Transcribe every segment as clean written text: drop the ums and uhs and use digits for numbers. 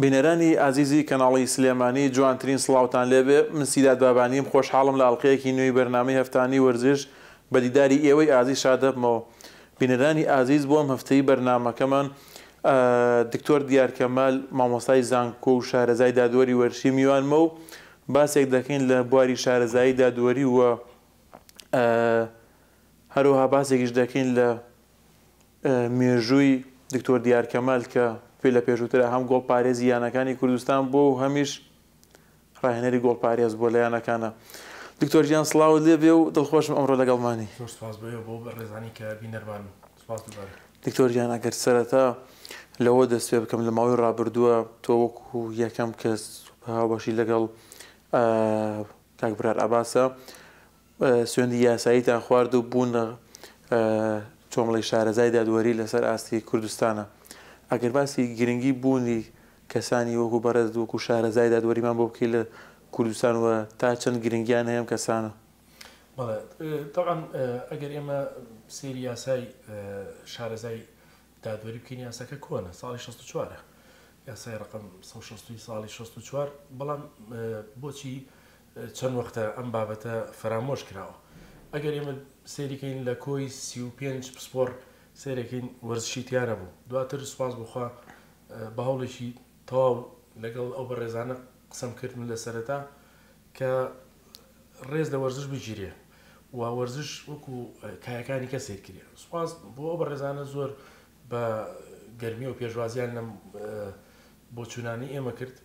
بینەرانی ئازیزی کەناڵی سلێمانی جوانترین سڵاوتان لێبێ، من سیداد بابانیم خۆشحاڵم لە ئەڵقەیەکی نوێی بەرنامەی هەفتانەی وەرزش بە دیداری ئێوەی ئازیز شادەبمەوە. بینەرانی ئازیز بۆ ئەم هەفتەی بەرنامەکەمان دکتۆر دیار کەمال مامۆستای زانکۆ و شارەزای دادوەری وەرزشی میوانمە و باسێک دەکەین لە بواری شارەزایی دادوەری و هەروەها باسێکیش دەکەین لە مێژووی دکتۆر دیار کەمال کە پێ لە پێشووترا هەم گۆڵپارێزی یانەکانی کوردستان بووە و هەمیش ڕاهێنەری گۆڵپارێز بووە لە یانەکانە. دکتۆر گیان سڵاوت لێ بێ و دڵخۆشم ئەمڕۆ لەگەڵمانی. زۆر سوپاس بۆ ئێوە بۆ بەڕێزانی کە بینەرمانن. سوپاس دووبارە. دکتۆر گیان ئەگەر سەرەتا لەوە دەست پێ بکەم لە ماوەی ڕابردووە تۆ وەکو یەکەم کەس بە هاوبەشی لەگەڵ کاک برار عەباسە سوێندی یاساییتان خوارد و بوونە چۆمڵی شارەزای دادوەری لەسەر ئاستی کوردستانە. ئەگەر باسی گرنگی بوونی کەسانی وەکو بەڕێزت وەکو شارەزای دادوەریمان بۆ بکەی لە کوردستان و تا چەند گرنگیان هەیە ئەم کەسانە؟ بەڵێ تەبعەن ئەگەر ئێمە سەیری یاسای شارەزای دادوەری بکەین یاساکە کۆنە ساڵی 64 یاسای ڕقم 160 ساڵی 64 بەڵام بۆچی چەند وەختە ئەم بابەتە فەرامۆش کراوە. ئەگەر ئێمە سەیری کەین لە کۆی 35 پسپۆڕ سەیرەکەین وەرزشی تیا نەبوو. دواتر سوپاس بۆ خوا بە هەوڵێکی تەواو لەگەڵ ئەو بەڕێزانە قسەم کرد من لە سەرەتا کە ڕێز لە وەرزش بگیرێ و وەرزش وەکو کایەکانی کە سەیر کرێ. سوپاس بۆ ئەو بەڕێزانە زۆر بە گەرمیەوە پێشوازیان لەم بۆچوونانەی ئێمە کرد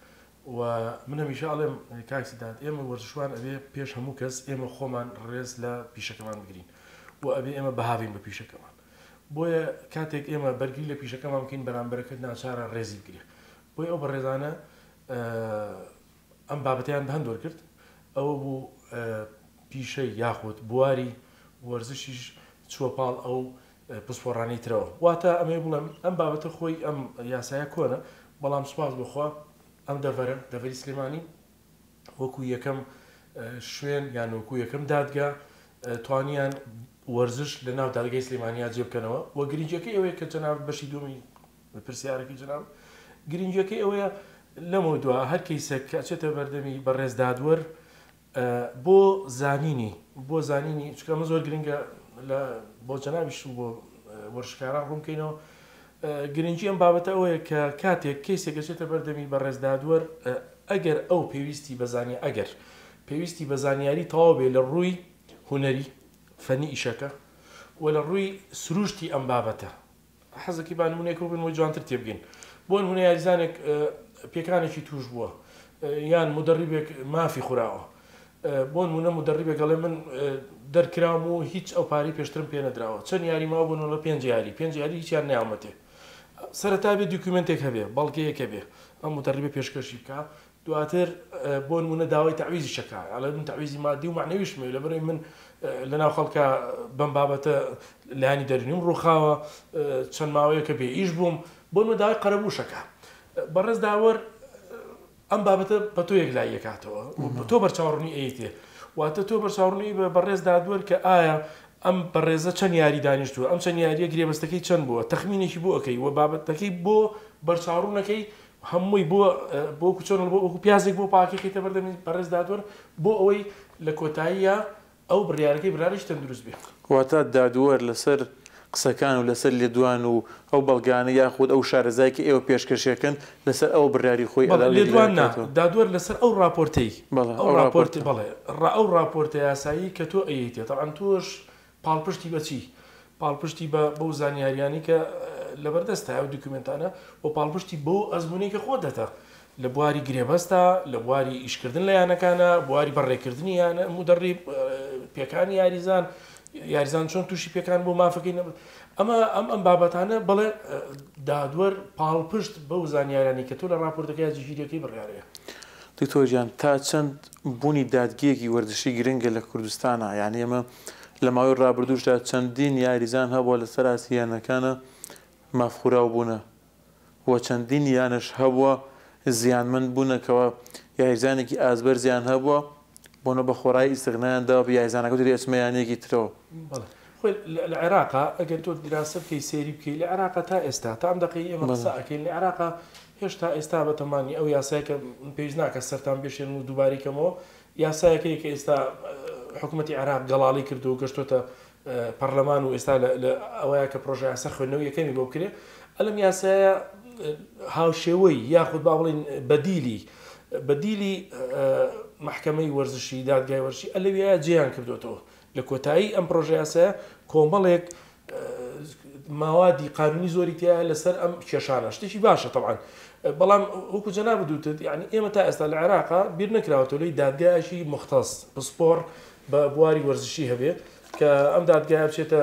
و من هەمیشە ئەڵێم کاک سیداد ئێمە وەرزشوان ئەبێ پێش هەموو کەس ئێمە خۆمان ڕێز لە پیشەکەمان بگرین و ئەبێ ئێمە بەهابین بە پیشەکەمان بۆیە کاتێک ئێمە بەرگری لە پیشەکەمان بکەین بەرامبەرەکەت ناچارە ڕێزی بگرێ بۆیە ئەو بەڕێزانە ئەم بابەتیان بە هەند وەرگرت ئەوە بوو پیشەی یاخود بواری وەرزشیش چووە پاڵ ئەو پسپۆڕانەی ترەوە. واتە ئەمەوێ بڵێم ئەم بابەتە خۆی ئەم یاسایە کۆنە، بەڵام سوپاس بۆ خوا ئەم دەڤەرە، دەڤەری سلێمانی وەکو یەکەم شوێن یان وەکو یەکەم دادگا توانیان وەرزش لە ناو دادگای سلێمانیا جێ بکەنەوە و گرنگیەکەی ئەوەیە کە جەنابت بەشی دووەمی پرسیارەکەی جەنابت گرنگیەکەی ئەوەیە لەمەو دوا هەر کەیسێک کە ئەچێتە بەردەمی بەڕێز دادوەر بۆ زانینی بۆ زانینی چونکە ئەمە زۆر گرنگە لە بۆ جەنابیش و بۆ وەرزشکاران ڕوون بکەینەوە گرنگی ئەم بابەتە ئەوەیە کە کاتێک کەیسێک ئەچێتە بەردەمی بەڕێز دادوەر ئەگەر ئەو پێویستی بە زانیا ئەگەر پێویستی بە زانیاری تەواو بێ لە ڕووی هونەری فەنی ئیشەکە و لە ڕووی سروشتی ئەم بابەتە حەزەکەی با نمونەیەک بن بۆی جوانتر تێبگەین بۆ نمونە یاریزانێک پێکانێکی توش بووە یان مدەڕیبێک مافی خوراوە بۆ نمونە مدەڕیبێک ئەڵێ من دەرکرام و هیچ ئەو پارەی پێشترم پێ نەدراوە چەند یاری ماوە بۆ نمونە پێنج یاری پێنج یاری هیچیان نەیاومەتێ سەرەتا بێ دوکیومێنتێک هەبێ بەڵگەیەک هەبێ ئەم مدەڕیبە پێشکەشی بکا دواتر بۆ نموونە داوای تەعویزیش ئەکا، ئەڵێ من تەعویزی مادی و مەعنەویشم هەیە، لەبەرئەوەی من لەناو خەڵکا بەم بابەتە لایەنی دەروونیم ڕووخاوە، چەند ماوەیەکە بێ ئیش بووم، بۆ نموونە داوای قەرەبووش ئەکا. بەڕێز داوەر ئەم بابەتە بە تۆ یەکلایی ئەکاتەوە و تۆ بەرچاوڕوونی ئەیتێ. واتە تۆ بەرچاوڕوونی بە بەڕێز دادوەر کە ئایا ئەم بەڕێزە چەند یاری دانیشتووە، ئەم چەند یارییە گرێبەستەکەی چەند بووە، تەخمینێکی بۆ ئەکەی و بابەتەکەی بۆ بەرچاوڕوون ئەکەی هەمووی بۆ بۆ وەکو چۆن بۆ وەکو پیازێک بۆ پاکی خیتە بەردەمی بەڕێز دادوەر بۆ ئەوەی لە کۆتاییە ئەو بڕیارەکەی بڕیارێکی تەندروست بێ. واتە دادوەر لەسەر قسەکان و لەسەر لێدوان و ئەو بەڵگانە یاخود ئەو شارەزای کە ئێوە پێشکەشیەکەن لەسەر ئەوە بڕیاری خۆی بەڵێ ئەدا و لێدوان نا یەکلایەکاتەوە. دادوەر لەسەر ئەو ڕاپۆرتەی بەڵێ ئەو ئەو ڕاپۆرت ڕاپۆرتە. بەڵێ ڕا ئەو ڕاپۆرتە یاسایی کە تۆ ئەیەیتێ تەبعەن تۆش پاڵپشتی بە چی؟ پاڵپشتی بە بەو زانیاریانەی کە لەبەردەستتایە، ئەو دوکیومێنتانە و پاڵپشتی بەو ئەزموونەی کە خۆت هەتە لە بواری گرێبەستا، لە بواری ئیشکردن لە یانەکانا، بواری بەڕێکردنی یانە، مودەڕیب، پێکانی یاریزان، یاریزان چۆن تووشی پێکان بوو، مافەکەی نە ئەمە ئەم ئەم بابەتانە بەڵێ دادوەر پاڵپشت بەو زانیارانەی کە تۆ لە ڕاپۆرتەکەیا جێگیریەکەی بڕیارەیە. دکتۆر گیان تا چەند بوونی دادگەیەکی وەرزشی گرنگە لە کوردستانا؟ یانی ئێمە لە ماوەی ڕابردووشدا چەندین یاریزان هەبووە لەسەر ئاستی یانەکانە مافخوراو بوونە و چەندین یانەش هەبووە زیانمەند بوونە کەوا یاریزانێکی ئاستبەرزیان هەبووە بۆنە بە خۆڕایی ئیستغنایان داوە بە یاریزانەکە وتی ئەچمە یانەیەکی ترەوە. بەڵێ خۆی لە عێراقا ئەگەر تۆ دیراسە بکەی سەیری بکەی لە عێراقا تا ئێستا تا ئەم دەقەی ئێمە قسە ئەکەین لە عێراقا. هێشتا ئێستا بەتەمانی ئەو یاسایە کە پێویست ناکە سەرتان بێشێنم و دووبارەی کەمەوە، یاسایەکەیە کە ئێستا حکوومەتی عێراق گەڵاڵی کردو و گەشتۆتە پەرلەمان و ئێستا لە ئەوەیە کە پرۆژە یاسا خوێندنەوەی یەکەمی بۆ بکرێ. ئەلم یاسایە هاوشێوەی یاخود با بڵێین بەدیلی بەدیلی مەحکەمەی وەرزشی دادگای وەرزشی ئەلەویایە جێیان کردوێتەوە لە کۆتایی ئەم پرۆژە یاسایە کۆمەڵێک ماوادی قانونی زۆری تایە لەسەر ئەم کێشانە شتێکی باشە تەبعەن بەڵام وەکو جەنابت وتت یعنی ئێمە تا ئێستا لە عێراقا بیر نەکراوەتەوە لەی دادگایەکی مختص پسپۆڕ بە بواری وەرزشی هەبێ کە ئەم دادگایە بچێتە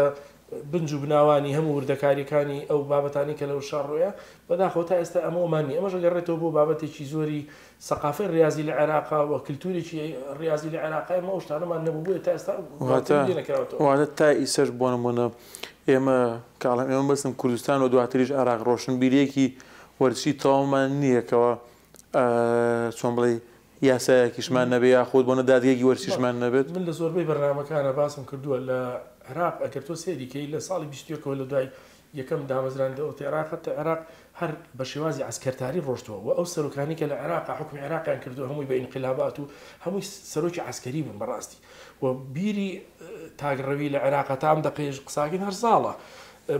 بنج و بناوانی هەموو وردەکاریەکانی ئەو بابەتانی کە لەو شار ڕوویە بەداخەوە تا ئێستا ئەمەمان نیە ئەمەش گەڕێتەوە بۆ بابەتێکی زۆری سەقافەی ڕیازی لە عێراقا و کلتورێکی ڕیازی لە عێراقا ئێمە ئەو شتانەمان نەبوو بۆیە تا ئێستا واتە لێ نەکراوەتەوە. واتە تا ئیسەش بۆ نموونە ئێمە کە ئەڵێم ئێمە بەسم کوردستان و دواتریش عێراق ڕۆشنبیرییەکی وەرزشی تەواومان نییە کەوا چۆن بڵێی یاسایەکیشمان نەبێ یاخود بۆ نە دادگەیەکی وەرزشیشمان نەبێت. من لە زۆربەی بەرنامەکانا باسم کردووە لە عێراق ئەگەر تۆ سەیری کەی لە ساڵی 21 ەوە لە دوای یەکەم دامەزرانی دەوڵەتی عێراق هەتا عێراق هەر بە شێوازی عەسکەرتاری ڕۆشتووە و ئەو سەرۆکانی کە لە عێراقا حوکمی عێراقیان کردووە هەمووی بە ئینقلابات و هەمووی سەرۆکی عەسکەری بوون بەڕاستی و بیری تاکڕەوی لە عێراقا تا ئەم دەقەیەش قساکەین هەر زاڵە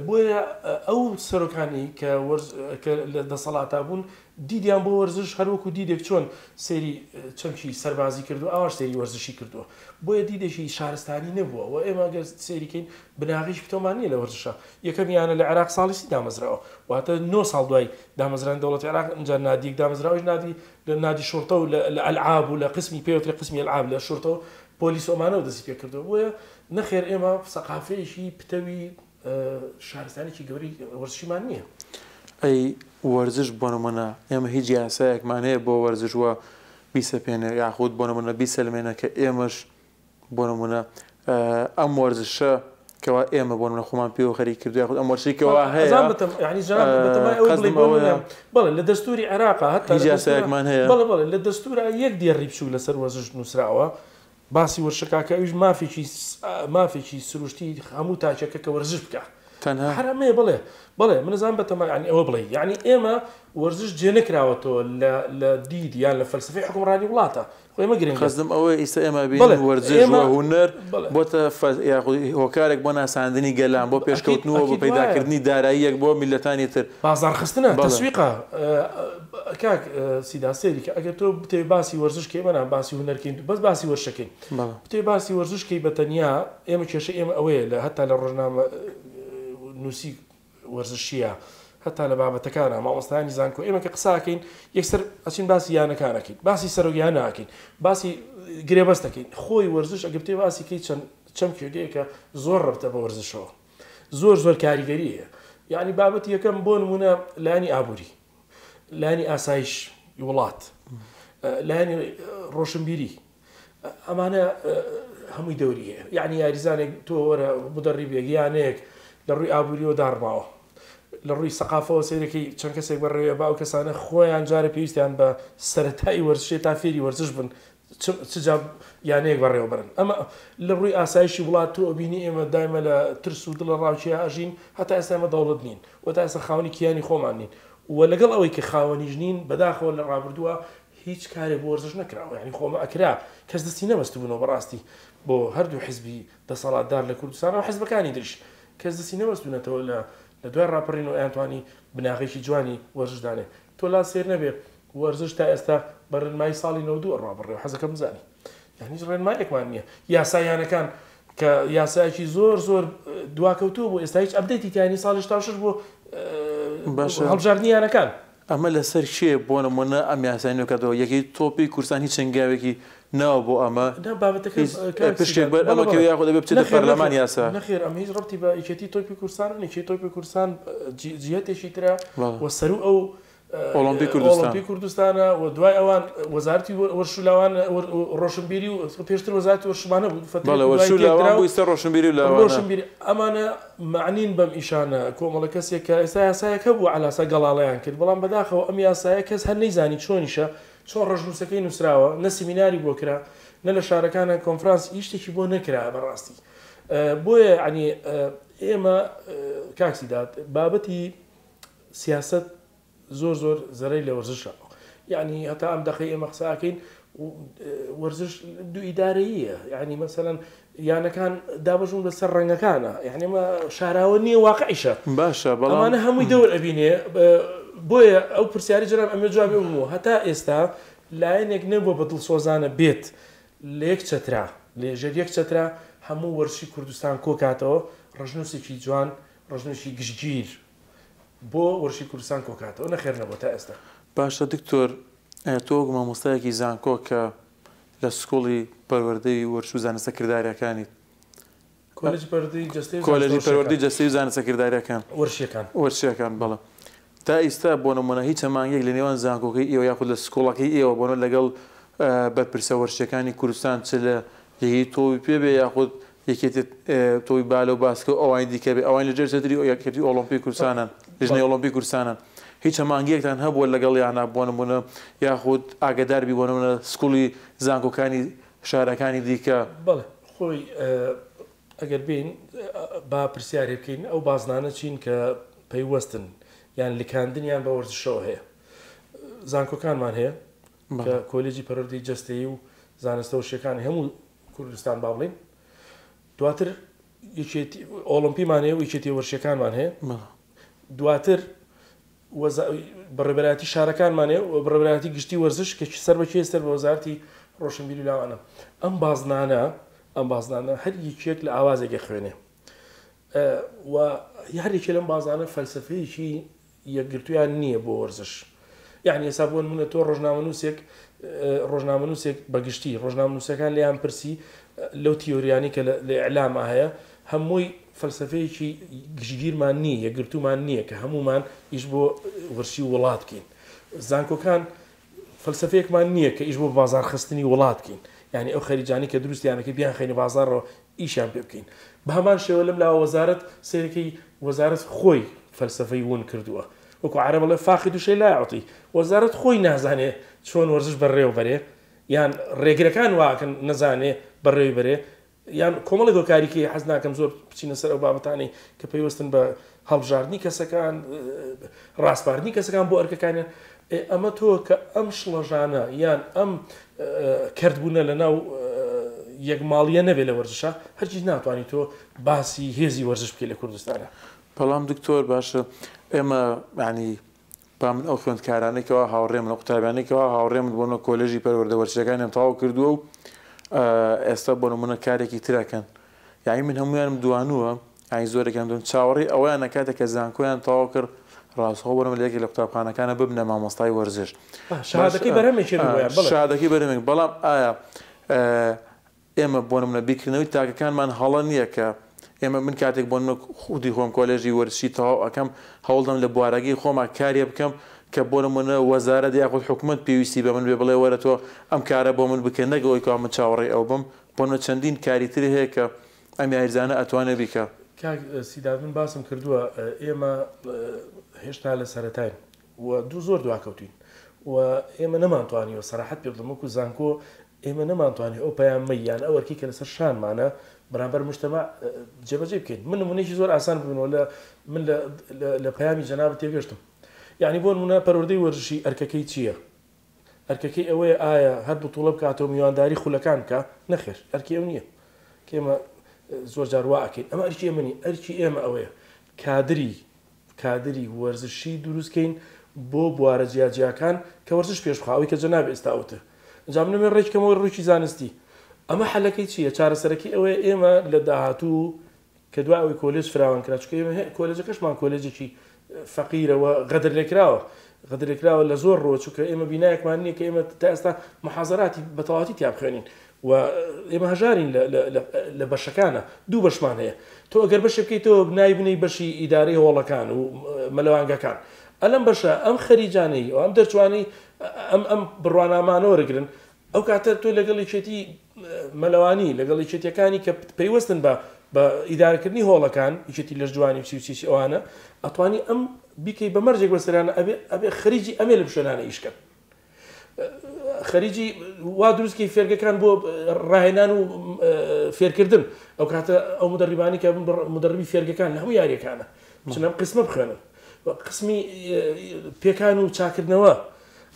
بۆیە ئەو سەرۆکانی کە وەرز کە لە دەسەڵاتا بوون دیدیان بۆ وەرزش هەر وەکو دیدێک چۆن سەیری چەمکی سەربازی کردووە ئاواش سەیری وەرزشی کردووە بۆیە دیدێکی شارستانی نەبووە و ئێمە گەر سەیری کەین بناغەیەکی پتەومان نییە لە وەرزشا. یەکەم یانە لە عێراق ساڵی سی دامەزراوە. واتە نۆ ساڵ دوای دامەزرانی دەوڵەتی عێراق ئینجا نادییەک دامەزراوە ئەویش نادی لە نادی شوڕتە و لە ئەلعاب و لە قسمی پێ وترێ قسمی ئەلعاب لە شوڕتە و پۆلیس و ئەمانەوە دەستی پێ کردووە. بۆیە نەخێر ئێمە سەقافەیەکی پتەوی شارستانێکی گەورەی وەرزشیمان نییە. ئەی وەرزش بۆ نموونە ئێمە هیچ یاسایەکمان هەیە بۆ وەرزش و بیسەپێنێ یاخود بۆ نموونە بیسەلمێنێ کە ئێمەش بۆ نمونە ئەم وەرزشە کەوا ئێمە بۆ نمونە خۆمان پێوە خەریک کردو یاخود ئەم وەرزشەی کەوا هەیە قەسدم ئەوەیە بەڵێ لە دەستوری عێراقا هەتا هیچ یاسایەکمان هەیە بەڵێ بەڵێ لە دەستورا یەک دێڕی بچووک لەسەر وەرزش نووسراوە باسی وەرزشەکە کە ئەویش مافێکی مافێکی سروشتی هەموو تاکێکە کە وەرزش بکە تەنها هەر ئەمەیە بڵێ بەڵێ من زان بەتەما یعنی ئەوە بڵێ یعنی ئێمە وەرزش جێ نەکراوەتەوە لە لە دید یان لە فەلسفەی حکومڕانی وڵاتە خۆ ئێمە گرنگە. قەسدم ئەوەیە ئیستا ئێمە بەڵێ بینین وەرزش و ئێمە هونەر بەڵێ. بۆتە فە یاخود هۆکارێک بۆ ناساندنی گەلان بۆ ئەکید پێشکەوتن و بۆ ئەکید وایە. پەیداکردنی داراییەک بۆ میللەتانی تر. بازاڕخستنە، بەڵێ. تەسویقە. کاک سیدا سەیری کە ئەگەر تۆ بتەوێ باسی وەرزش کەی ئێمە نا باسی هونەر کەین بەس باسی وەرزشە کەین. بەڵێ. بتەوێ باسی وەرزش کەی بە تەنیا ئێمە کێشەی ئێمە ئەوەیە لە هەتا لە ڕۆژنامە نووسی وەرزشیە هەتا لە بابەتەکانا مامۆستایانی زانکۆ ئێمە کە قسە ئەکەین یەکسەر ئەچین باسی یانەکان ئەکەین باسی سەرۆک یانە ئەکەین باسی گرێبەست ئەکەین خۆی وەرزش ئەگەر بتەوێ باسی کەی چەند چەمکێک کە زۆر ڕەبتە بە وەرزشەوە زۆر زۆر کاریگەری هەیە یعنی بابەتی یەکەم بۆ نمونە لایەنی ئابووری لایەنی ئاسایش وڵات لایەنی ڕۆشنبیری ئەمانە هەمووی دەوری هەیە یعنی یاریزانێک تۆ وەرە مدەڕیبێک یانەیەک لە ڕووی ئابووریەوە داڕماوە لە ڕووی سەقافەوە سەیرەکەی چەند کەسێک بەڕێوە با ئەو کەسانە خۆیان جارە پێویستیان بە سەرەتایی وەرزشێ تا فێری وەرزش بن چ جا یانەیەک بەڕێوە بەرن ئەمە لە ڕووی ئاسایشی وڵات تۆ ئەبینی ئێمە دایمە لە ترس و دڵە ڕاوکێ ئەژین هەتا ئێستا ئێمە دەوڵەت نین و تا ئێستا خاوەنی کیانی خۆمان نین و لەگەڵ ئەوەی کە خاوەنیش نین بەداخەوە لە ڕابردووە هیچ کارێک بۆ وەرزش نەکراوە یانی خۆ ئەمە ئەکرا کەس دەستی نەبەستبوونەوە بەڕاستی بۆ هەردوو حزبی دەسەڵاتدار لە کوردستان و حزبەکانی تریش کەس دەستی نەبەستونەتەوە لە لە دوای ڕاپەڕینەوە ئەیانتوانی بناغەیەکی جوانی وەرزش دانێن تۆ لا سەیر نەبێ وەرزش تا ئێستا بە ڕێنمایی ساڵی 92 ئەڕوا بەڕێوە حەزەکەم بزانی یان هیچ ڕێنمایەکمان نییە یاسا یانەکان کە یاسایەکی زۆر زۆر دواکەوتووە بۆ ئێستا هیچ update ی تیانی ساڵی 86 بۆ باشە هەڵبژاردنی یانەکان. ئەمە لەسەر کێ بۆ نمونە ئەم یاسای نوێ کردەوە یەکێتی تۆپی کوردستان هیچ هەنگاوێکی ناوە بۆ ئەمە نا بابەتەکە هیچ کاک پشکێک سیداد بەر بەڵێ ئەمە بەڵێ کەوێ یاخود ئەبێ بچێتە نەخێر پەرلەمان نەخێر یاسا نەخێر ئەمە هیچ ڕەبتی بە یەکێتی تۆپی کوردستان نیە یەکێتی تۆپی کوردستان جیهەتێکی ترە بەڵێ و سەروو ئەو ئۆڵۆمپی کوردستان. ئۆڵۆمپی کوردستانە و دوای ئەوان وەزارەتی وەرزش و لاوان ڕۆشنبیری و پێشتر وەزارەتی وەرزشمان هەبوو فەترەیەک بەڵێ دوای وەرزش و لاوان تێکدرا و بوو ئیستا ڕۆشنبیری و لاوانە. ڕۆشنبیری ئەمانە مەعنین بەم ئیشانە کۆمەڵە کەسێک کە ئێستا یاسایەک هەبوو عەلاسا گەڵاڵەیان کرد بەڵام بەداخەوە ئەم یاسایە کەس هەر نەیزانی چۆنیشە چۆن ڕەشنووسەکەی نووسراوە نە سیمیناری بۆ کرا نە لە شارەکانە کۆنفرانس هیچ شتێکی بۆ نەکرا بەڕاستی بۆیە یعنی ئێمە کاک سیداد بابەتی سیاسەت زۆر زۆر زەرەی لە وەرزشە یعنی هەتا ئەم دەقەی ئێمە قسە ئەکەین وەرزش دوو ئیدارەییە یعنی مەسەلەن یانەکان دابەش بوون بەسەر ڕەنگەکانە یعنی ئەمە شاراوە نییە واقعیشە باشە بەڵام ئەمانە هەمووی دەور ئەبینێ بۆیە ئەو پرسیاری جەناب ئەمێ جوابی بوو هەتا ئێستا لایەنێک نەبووە بە دڵسۆزانە بێت لە یەک چەترا لە ژێر یەک چەترا هەموو وەرزشی کوردستان کۆکاتەوە ڕەشنووسێکی جوان ڕەشنووسی گشتگیر بۆ وەرزشی کوردستان کۆکاتەوە نەخێر نەبووە تا ئێستا. باشە دکتۆر تۆ وەک مامۆستایەکی زانکۆ کە لە سکوڵی پەروەردەی وەرزش و زانستە کرداریەکانیت کۆلێجی پەروەردەی جەستەی و کۆلێجی پەروەردەی جەستەی و زانستە کرداریەکان وەرزشیەکان وەرزشیەکان بەڵێ تا ئیستا بۆ نمونە هیچ هەماهەنگیەک لە نێوان زانکۆکەی ئێوە یاخود لە سکوڵەکەی ئێوە بۆ لەگەڵ بەرپرسە وەرزشیەکانی کوردستان چ لە یەکێتی تۆپی پێ بێ یاخود یەکێتی تۆپی بالە و باسکە و ئەوانی دیکە بێ ئەوانی لە ژێر چەتری یەکێتی ئۆڵۆمپی کوردستانن لیژنەی ئۆڵۆمپی کوردستانن هیچ هەماهەنگیەکتان هەبووە لەگەڵیانا بۆ نمونە یاخود ئاگادار بی بۆ نمونە سکوڵی زانکۆکانی شارەکانی دیکە؟ بەڵێ خۆی ئەگەر بێین با پرسیارێ بکەین ئەو بازنانە چین کە پەیوەستن یان لکاندنیان بە وەرزشەوە هەیە؟ زانکۆکانمان هەیە کە کۆلێجی پەروەردەی جەستەیی و زانستە وەرزشیەکانی هەموو کوردستان با بڵێین دواتر یەکێتی ئۆڵۆمپیمان هەیە و یەکێتی وەرزشیەکانمان هەیە دواتر بەڕێبەرایەتی شارەکانمان هەیە و بەڕێبەرایەتی گشتی وەرزش کە سەر بە کێ سەر بە وەزارەتی ڕۆشنبیری لاوانە ئەم بازنانە ئەم بازنانە هەر یەکێک لە ئاوازێک خوێنێ و هەر یەکێ لەم بازانە فەلسفەیەکی یەکگرتوویان نییە بۆ وەرزش. یەعنی ئێستا بۆ نموونە تۆ ڕۆژنامەنووسێک ڕۆژنامەنووسێک بە گشتی ڕۆژنامەنووسەکان لێیان پرسی لەو تیۆریانی کە لە ئیعلاما هەیە هەمووی فەلسەفەیەکی گشتگیرمان نییە یەکگرتوومان نییە کە هەموومان ئیش بۆ وەرزشی وڵات بکەین زانکۆکان فەلسەفەیەکمان نییە کە ئیش بۆ بازاڕخستنی وڵات بکەین یانی ئەو خەریجانەی کە دروستیانەکەی بیانخەینە بازاڕەوە ئیشیان پێ بکەین بە هەمان شێوە لەم لاوە وەزارەت سەیرەکەی وەزارەت خۆی فەلسەفەی ون کردووە وەکو عەرەب ئەڵێ فاقد شیء لا یعطی وەزارەت خۆی نازانێ چۆن وەرزش بەڕێوە بەرێ یان ڕێگرەکان واکەن نەزانێ بەڕێوی بەرێ یان کۆمەڵێک هۆکاری کەی حەز ناکەم زۆر بچینە سەر ئەو بابەتانەی کە پەیوەستن بە هەڵبژاردنی کەسەکان ڕاسپاردنی کەسەکان بۆ ئەرکەکانیان ئەمە تۆ کە ئەم شڵەژانە یان ئەم کردبوونە لە ناو یەک ماڵیە نەبێ لە وەرزشە هەرگیز ناتوانانی تۆ باسی هێزی وەرزش بکەی لە کوردستانە. بەڵام دکتۆر باشە ئێمە ینی با من ئەو خوێندکارانەی کەوا هاوڕێمن، ئەو قوتابیانەی کەوا هاوڕێمن بۆ نمونە کۆلێژی پەروەردە وەرزشیەکانیان تەواو کردووە و ئێستا بۆ نمونە کارێکی تر ئەکەن یانی من هەموویانم دوانووە یانی زۆرێکیان دوم چاوەڕێی ئەوەیان ئەکاتە کە زانکۆیان تەواو کرد ڕاستەوخۆ بۆ نمونە لە یەکێک لە قوتابخانەکانە ببنە مامۆستای وەرزش شەهادەکەی بەرهەمێکی بۆیان بەڵێ شەهادەکەی بەرهەمێک بەڵام ئایا ئێمە بۆ نمونە بیرکردنەوەی تاکەکانمان هەڵە نییە کە ئێمە من کاتێک بۆ نمونە خودی خۆم کۆلێژی وەرزشی تەواو ئەکەم هەوڵدەم لە بوارەکەی خۆما کارێ بکەم کە بۆ نمونە وەزارەت یاخود حکومەت پێویستی بە من بێ بڵێ وەرە تۆ ئەم کارە بۆ من بکە نەک ئەوەی کەوا من چاوەڕێی ئەو بم بۆ نمونە چەندین کاری تر هەیە کە ئەم یاریزانە ئەتوانێ بیکا. کاک سیداد من باسم کردووە ئێمە هێشتا لە سەرەتاین و دوو زۆر دواکەوتوین و ئێمە نەمانتوانیوە سەراحەت پێ بڵێم وەکو زانکۆ ئێمە نەمانتوانی ئەو پەیامەی یان ئەو ئەرکەی کە لەسەر شانمانە بەرامبەر مجتەمع جێبەجێ بکەین من نمونەیەکی زۆر ئاسان ببنەوە لە من لە پەیامی جەنابت تێگەشتم یعنی بۆ نمونە پەروەردەی وەرزشی ئەرکەکەی چییە؟ ئەرکەکەی ئەوەیە ئایا هەر بتوڵە بکاتەوە میوانداری خولەکان بکا؟ نەخێر ئەرکی ئەو نییە کە ئێمە زۆر جار وا ئەکەین ئەمە ئەرکی ئێمە نییە ئەرکی ئێمە ئەوەیە کادری کادری وەرزشی دروست کەین بۆ بوارە جیاجیاکان کە وەرزش پێش بخا ئەوەی کە جەنابی ئێستا وتت ئینجا من ئەمەوێ ڕێکی کەمەوە ڕوویی زانستی ئەمە حەلەکەی چییە چارەسەرەکەی ئەوەیە ئێمە لە داهاتوو کە دوای ئەوەی کۆلێج فراوان کرا چونکە ئێمە کۆلێجەکەشمان کۆلێجێکی فەقیرە و غەدر لێکراوە غەدر لێکراوە لە زۆر ڕووە چونکە ئێمە بینایەکمان نییە کە ئێمە تا ئێستا محازەراتی بە تەواوەتی تیا بخوێنین و ئێمە هەژارین لە بەشەکانە دوو بەشمان هەیە تۆ ئەگەر بەشێ بکەیتەوە ناوی بنێی بەشی ئیدارەی هۆڵەکان و مەلەوانگەکان ئەلەم بەشە ئەم خەریجانەی و ئەم دەرچوانەی ئەم ئەم بڕوانامانە وەرگرن ئەو کاتە تۆ لەگەڵ یەکێتی مەلەوانی لەگەڵ یەکێتیەکانی کە پەیوەستن بە بە ئیدارەکردنی هۆڵەکان یەکێتی لەشجوانی و چی و چی ئەوانە ئەتوانی ئەم بیکەی بە مەرجێک بەسەرانە ئەبێ ئەبێ خەریجی ئەمێ لەم شوێنانە ئیش کەن خەریجی وا دروستکەی فێرگەکان بۆ ڕاهێنان و فێرکردن ئەو کاتە ئەو مدەڕیبانی کە مدەڕبی فێرگەکان لە هەموو یاریەکانە بچن ئەم قسمە بخوێنن. قسمی پێکان و چاکردنەوە.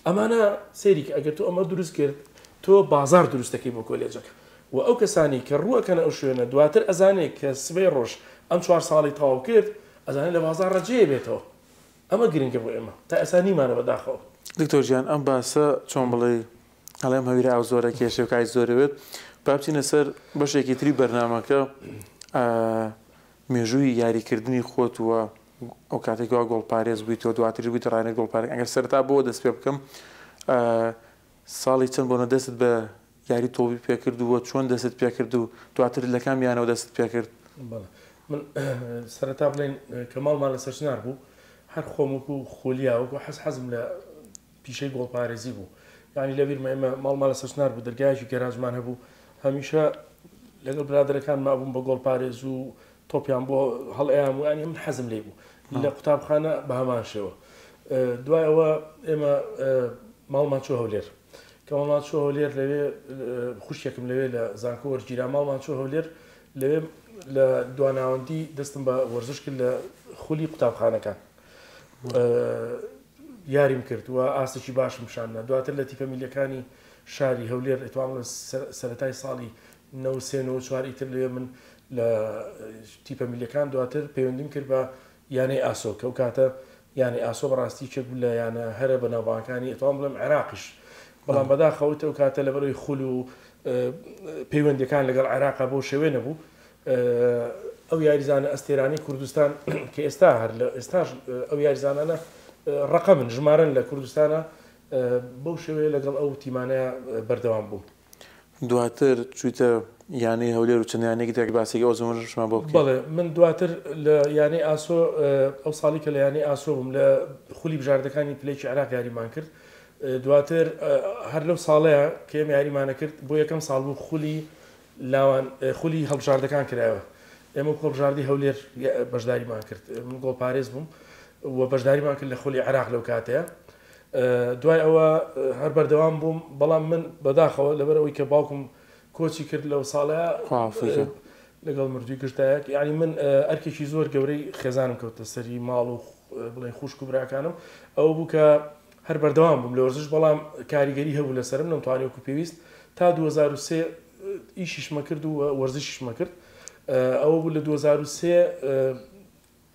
ئەمانە سەیری کە ئەگەر تۆ ئەمە دروست کرد تۆ بازار دروست دەکەی بۆ کۆلێجەکە و ئەو کەسانی کە ڕووەکەنە ئەو شوێنە دواتر ئەزانێ کە سبەی ڕۆژ ئەم 4 ساڵی تەواو کرد ئەزانێ لە بازاڕە جێ بێتەوە. ئەمە گرنگە بۆ ئێمە تا ئێستا نیمانە بەداخەوە. دکتۆر گیان ئەم باسە چۆن بڵێ ئەڵێم هەویرە ئاو زۆرە کێشە و کای زۆرەوێت با بچینە سەر بەشێکی تری بەرنامەکە مێژووی یاریکردنی خۆت وە ئەو کاتێک وا گۆڵپارێز بوویتەوە دواتریش بوویتە ڕاهێنەر گۆڵپارێز ئەگەر سەرەتا بۆ دەست پێ بکەم ساڵی چەند بۆنە دەستت بە یاری تۆپی پێکرد و چۆن دەستت پێکرد و دواتر لە کام یانەوە دەستت پێکرد؟ بەڵێ من سەرەتا بڵێن کە ماڵمان لەسەر چنار بوو هەر خۆم وەکو خولیا وەکو حەز حەزم لە پیشەی گۆڵپارێزی بوو یعنی لەبیرمە ئێمە ماڵمان لەسەر چنار بوو دەرگایەکی گەراجمان هەبوو هەمیشە لەگەڵ برادەرەکان مابووم بە گۆڵپارێز و تۆپیان بۆ هەڵئەیام و یعنی من حەزم لێی بوو لە قوتابخانە بە هەمان شێوە. دوای ئەوە ئێمە ماڵمان چوو هەولێر کە ماڵمان چوو هەولێر لەوێ خوشکێکم لەوێ لە زانکۆ وەرگیرا ماڵمان چوو هەولێر لەوێ لە دواناوەندی دەستم بە وەرزش کرد لە خولی قوتابخانەکان یاریم کرد و ئاستێکی باشم پیشاندا دواتر لە تیپە میلیەکانی شاری هەولێر ئەتوانم سەرەتای ساڵی 93 94 ئیتر لەوێ من لە تیپە میلیەکان دواتر پەیوەندیم کرد بە یانەی ئاسۆ کە ئەو کاتە یانەی ئاسۆ بەڕاستی یەکێک بوو لە یانە هەرە بەناوبانگەکانی ئەتوانم بڵێم عێراقیش بەڵام بەداخەوە ئەو کاتە لەبەرەوەی خول و پەیوەندیەکان لەگەڵ عێراقا بەو شێوەیە نەبوو ئەو یاریزانە ئەستێرانەی کوردستان کە ئێستا هەر لە ئێستاش ئەو یاریزانانە ڕقەمن ژمارەن لە کوردستانە بەو شێوەیە لەگەڵ ئەو تیمانە بەردەوام بووم. دواتر چوویتە یانەی هەولێر و چەند یانەیەکی تر باسێکی ئەو زەمەنەشمان بۆ بکەی. بەڵێ من دواتر لە یانەی ئاسۆ ئەو ساڵی کە لە یانەی ئاسۆ بووم لە خولی بژاردەکانی پلەیەکی عێراق یاریمان کرد دواتر هەر لەو ساڵەیە کە ئێمە یاریمانە کرد بۆ یەکەم ساڵ بوو خولی لاوان خولی هەڵبژاردەکان کرایەوە ئێمە وەکو هەڵبژاردەی هەولێر بەشداریمان کرد من گۆڵپارێز بووم و بەشداریمان کرد لە خولی عێراق لەو کاتەیە دوای ئەوە هەر بەردەوام بووم بەڵام من بەداخەوە لەبەر ئەوەی کە باوکم کۆچی کرد لەو ساڵەیە لەگەڵ مردووی گشتایەک یعنی من ئەرکێکی زۆر گەورەی خێزانم کەوتە سەری ماڵ و بڵێن خوشک و براکانم ئەوە بوو کە هەر بەردەوام بووم لە وەرزش بەڵام کاریگەری هەبوو لەسەرم نەمتوانی وەکو پێویست تا 2003 ئیشیشمە کرد و وەرزشیشمە کرد ئەوە بوو لە 2003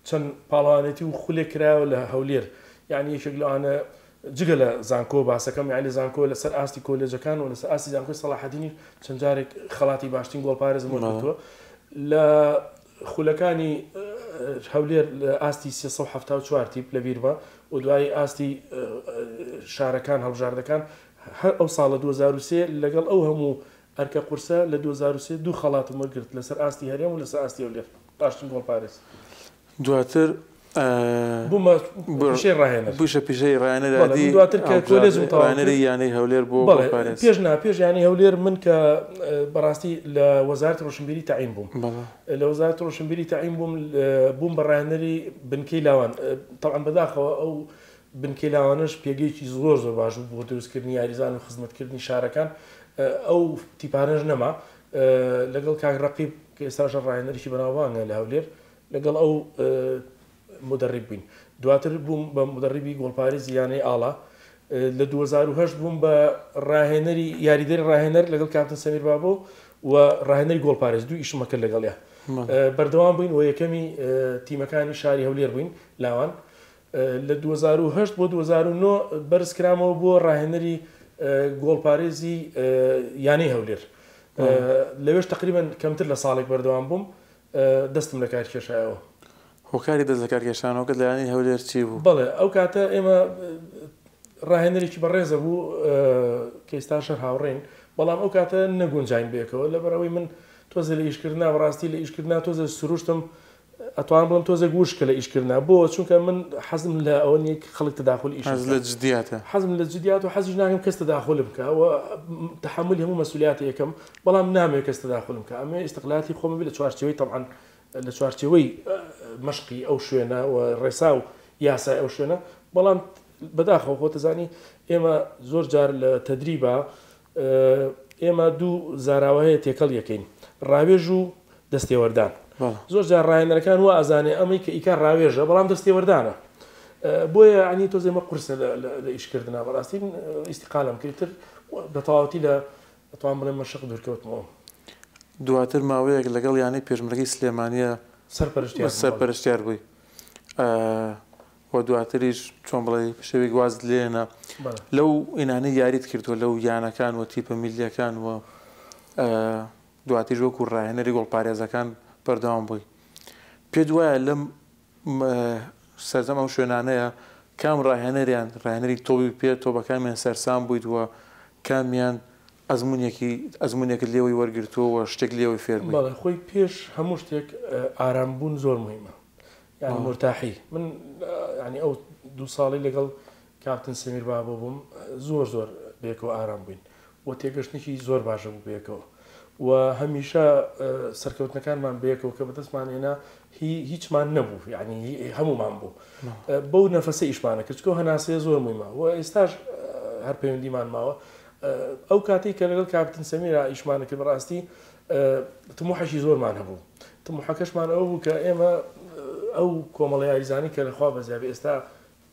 چەند پاڵەوانێتی و خولێک کرایەوە لە هەولێر یعنی یەکێک لەوانە جگە لە زانکۆ باسەکەم یعنی لە زانکۆ لەسەر ئاستی کۆلێجەکان و لەسەر ئاستی زانکۆی سەڵاحەدینی چەند جارێک خەڵاتی باشترین گۆڵپارێزم وەرگرتووە لە خولەکانی هەولێر لە ئاستی 374 تیپ لە بیرمە و دوایی ئاستی شارەکان هەڵبژاردەکان هەر ئەو ساڵە 2003 لەگەڵ ئەو هەموو ئەرکە قورسە لە 2003 دوو خەڵاتم وەرگرت لەسەر ئاستی هەرێم و لەسەر ئاستی هەولێر باشترین گۆڵپارێز. دواتر بوومە پیشەی ڕاهێنەر. بوویشە پیشەی ڕاهێنەر بەڵێ، من دواتر کە کۆلێجم تەواو کرد. ڕاهێنەری یانەی هەولێر بۆ بەڵێ، گۆڵپارێز. پێش نا، پێش یانەی هەولێر من کە بەڕاستی لە وەزارەتی ڕۆشنبیری تەعین بووم. بەڵێ. لە وەزارەتی ڕۆشنبیری تەعین بووم، بووم بە ڕاهێنەری بنکەی لاوان. تەبعەن بەداخەوە ئەو بنکەی لاوانەش پێگەیەکی زۆر زۆر باش بوو بۆ دروستکردنی یاریزان و خزمەتکردنی شارەکان. ئەو تیپانەش نەما. لەگەڵ کاک ڕەقیب کە ئێستاش ڕاهێنەرێکی بەناوبانگە لە هەولێر، لەگەڵ ئەو مدەڕیب بووین. دواتر بووم بە مدەڕیبی گۆڵپارێزی یانەی ئاڵا. لە 2008 بووم بە ڕاهێنەری یاریدەری ڕاهێنەر لەگەڵ کاپتن سەمیر بابۆ و ڕاهێنەری گۆڵپارێز، دوو ئیشمە کرد لەگەڵیا. بەردەوام بووین و یەکەمی تیمەکانی شاری هەولێر بووین لاوان. لە 2008 بۆ 2009 بەرز کرامەوە بۆ ڕاهێنەری گۆڵپارێزی یانەی هەولێر. لەوێش تقریبا کەمتر لە ساڵێک بەردەوام بووم، دەستم لە کار کێشایەوە. هۆکاری دەست لە کار کێشانەوەکەت لە یانەی هەولێر چی بوو؟ بەڵێ، ئەو کاتە ئێمە ڕاهێنەرێکی بەڕێزە بوو کە ئێستا شەر هاوڕێین، بەڵام ئەو کاتە نەگونجاین بێکەوە لەبەرئەوەی من تۆزێ لە ئیشکردنا، بەڕاستی لە ئیشکردنا تۆزێ سروشتم ئەتوانم بڵێم تۆزێک وشکە لە ئیشکردنا. بۆ چونکە من حەزم لە ئەوە نییە کە خەڵک تەداخل ئیش حەز بکات. لە جدیاتە. حەزم لە جدیات و حەزیش ناکەم کەس تەداخل بکە و تەحەمولی هەموو مەسئولیاتی یەکەم، بەڵام نامەوێت کەس تەداخلم بکە. ئەمە ئیستقلالاتی خۆم بێ لە چوارچێوەی تەبعەن لە چوارچێوەی مەشقی ئەو شوێنە و ڕێسا و یاسای ئەو شوێنە، بەڵام بەداخەوە خۆتەزانی ئێمە زۆر جار لە تەدریبا ئێمە دوو زاراوە هەیە تێکەڵ یەکەین، ڕاوێژ و دەستێوەردان. زۆر جار ڕاهێنەرەکان وا ئەزانێ ئەمەی کە ئیکار ڕاوێژە بەڵام دەستێوەردانە. بۆیە عنی تۆزێ مە قورسە لە ئیشکردنا بەڕاستی ئیسیقالم کرد تر بە تەواوەتی لە ئەتوانم بڵێم مەشق دوورکەوتمەوە. دواتر ماوەیەک لەگەڵ یانەی پێشمەرگەی سلێمانییە سەرپەرشتیار بووی و دواتریش چۆن بڵێی شەوێک وازت لێنا لەو ئینانەی یاریت کردووە لەو یانەکان و تیپە میللیەکان و دواتریش وەکو ڕاهێنەری گۆڵپارێزەکان بەردەوام بووی پێت وایە لەم سەرجەم ئەو شوێنانەیە کام ڕاهێنەریان ڕاهێنەری تۆپی پێ تۆ بە کامیان سەرسام بوویت و کامیان ئەزموونێکی ئەزموونێکت لێوەی وەرگرتووە و شتێک لێوەی فێر بووی؟ بەڵێ خۆی پێش هەموو شتێک ئارام بوون زۆر موهیمە یانی مورتاحی من یانی ئەو دوو ساڵی لەگەڵ کاپتن سەمیر بابۆ بووم زۆر زۆر بەیەکەوە ئارام بووین و تێگەشتنێکی زۆر باشە بوو بەیەکەوە و هەمیشە سەرکەوتنەکانمان بەیەکەوە کە بەدەستمان هێنا هی هیچمان نەبوو یعنی هەمومان بوو بەو نەفەسە ئیشمانە کرد چکۆ هەناسەیە زۆر مویمە و ئێستاش هەر پەیوەندیمان ماوە ئەو کاتێک کە لەگەڵ کاپتن سەمیرا ئیشمانە کرد بەڕاستی تموحێکی زۆرمان هەبوو تموحەکەشمان ئەوە بوو کە ئێمە ئەو کۆمەڵە یاریزانی کە لەخوا بەزیابێ ئێستا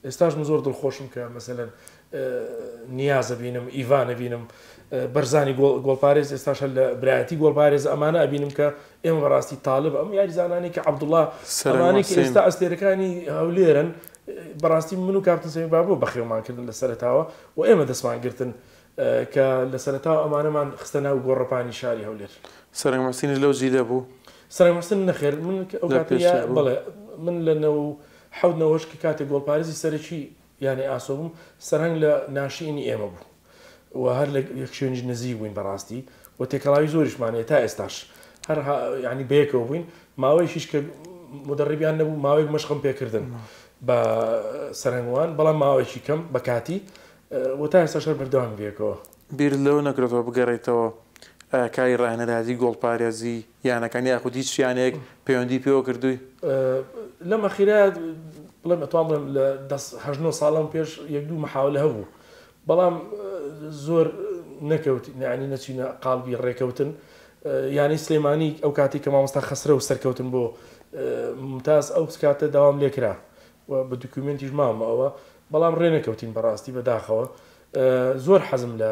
ئێستاش من زۆر دڵخۆشم کە مەسەلەن نیاز ئەبینم، ئیڤان ئەبینم، بەرزانی گۆڵپارێز ئێستاش هەر لە برایەتی گۆڵپارێز ئەمانە ئەبینم کە ئێمە بەڕاستی تاالب ئەم یاریزانانی کە عەبدوڵڵا ئەمانەی کە ئێستا ئەستێرەکانی هەولێرن بەڕاستی من و کاپتن سەمیر بابۆ بەخێومان کردن لە سەرەتاوە و ئێمە دەستمان گرتن کە لە سەرەتاوە ئەمانەمان خستە ناو گۆڕەپانی شاری هەولێر. سەرنگ محسینیش لەو جیلە بوو؟ سەرنگ محسن نەخێر من ئەو کاتە بەڵێ من لە نەو حەوت نەوەش کە کاتێک گۆڵپارێزی سەرەکی یانەی ئاسۆ بووم، سەرهەنگ لە ناشیینی ئێمە بوو و هەر لە یەک شوێنیش نزیک بووین بەڕاستی و تێکەڵاوی زۆریشمان هەیە تا ئێستاش هەر یانی بەیەکەوە بووین، ماوەیەکیش کە مودەڕیبیان نەبوو ماوەیەک مەشقم پێکردن بە سەرهەنگوان بەڵام ماوەیەکی کەم بە کاتی و تا ئێستاش هەر بەردەوامین بەیەکەوە. بیرت لەوە نەکردۆتەوە بگەڕێیتەوە کاری ڕاهێنەرایەتی گۆڵپارێزی یانەکان یاخود هیچ یانەیەک پەیوەندی پێوە کردووی؟ لەم ئەخیرە بڵێم ئەتوان بڵێم لە دە هەشت نۆ ساڵەم پێش یەک دوو محاولە هەبوو بەڵام زۆر نەکەوت یعنی نەچینە قاڵبی ڕێکەوتن یانەی سلێمانی ئەو کاتی کە مامۆستا خەسرەو سەرکەوتن بۆ ممتاز ئەو کاتە داوام لێکرا و بە دوکیومێنتیش ماومە ئەوە بەڵام ڕێ نەکەوتین بەڕاستی بەداخەوە زۆر حەزم لە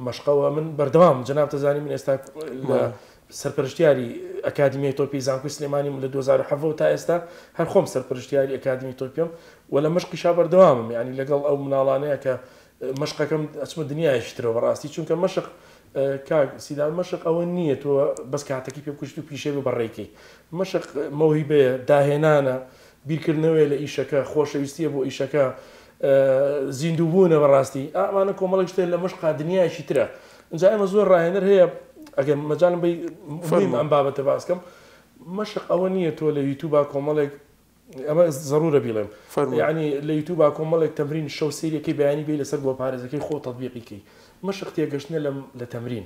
مەشقەوە من بەردەوام جەنابتە زانی من ئێستا لە سەرپەرشتیاری ئەکادیمیای تۆپی زانکۆی سلێمانیم لە 2007 تا ئێستا هەر خۆم سەرپەرشتیاری ئەکادیمی تۆپیم و لە مەشقیشا بەردەوامم یعنی لەگەڵ ئەو مناڵانەیە کە مەشقەکەم ئەچمە دنیایەکی ترەوە بەڕاستی چونکە مەشق کاک سیدار مەشق ئەوە نییە تۆ بەس کاتەکەی پێ بکوژیت و پیشەی بە بەڕێکەی مەشق مەوهیبەیە داهێنانە بیرکردنەوەیە لە ئیشەکە، خۆشەویستییە بۆ ئیشەکە، زیندووبوونە بەڕاستی. ئا ئەمانە کۆمەڵێک شتە لە مەشقا دنیایەکی ترە. ئینجا ئێمە زۆر ڕاهێنەر هەیە ئەگەر مەجالم بەی مهمە ئەم بابەتە باس کەم. مەشق ئەوە نییە تۆ لە یوتیوبا کۆمەڵێک ئەمە زەرورە بیڵێم یعنی لە یوتیوبا کۆمەڵێک تەمرین شەو سەیرەکەی بەیانی بێی لەسەر گۆڵپارێزەکەی خۆ تەتبیقی کەی. مەشق تێگەشتنە لە لە تەمرین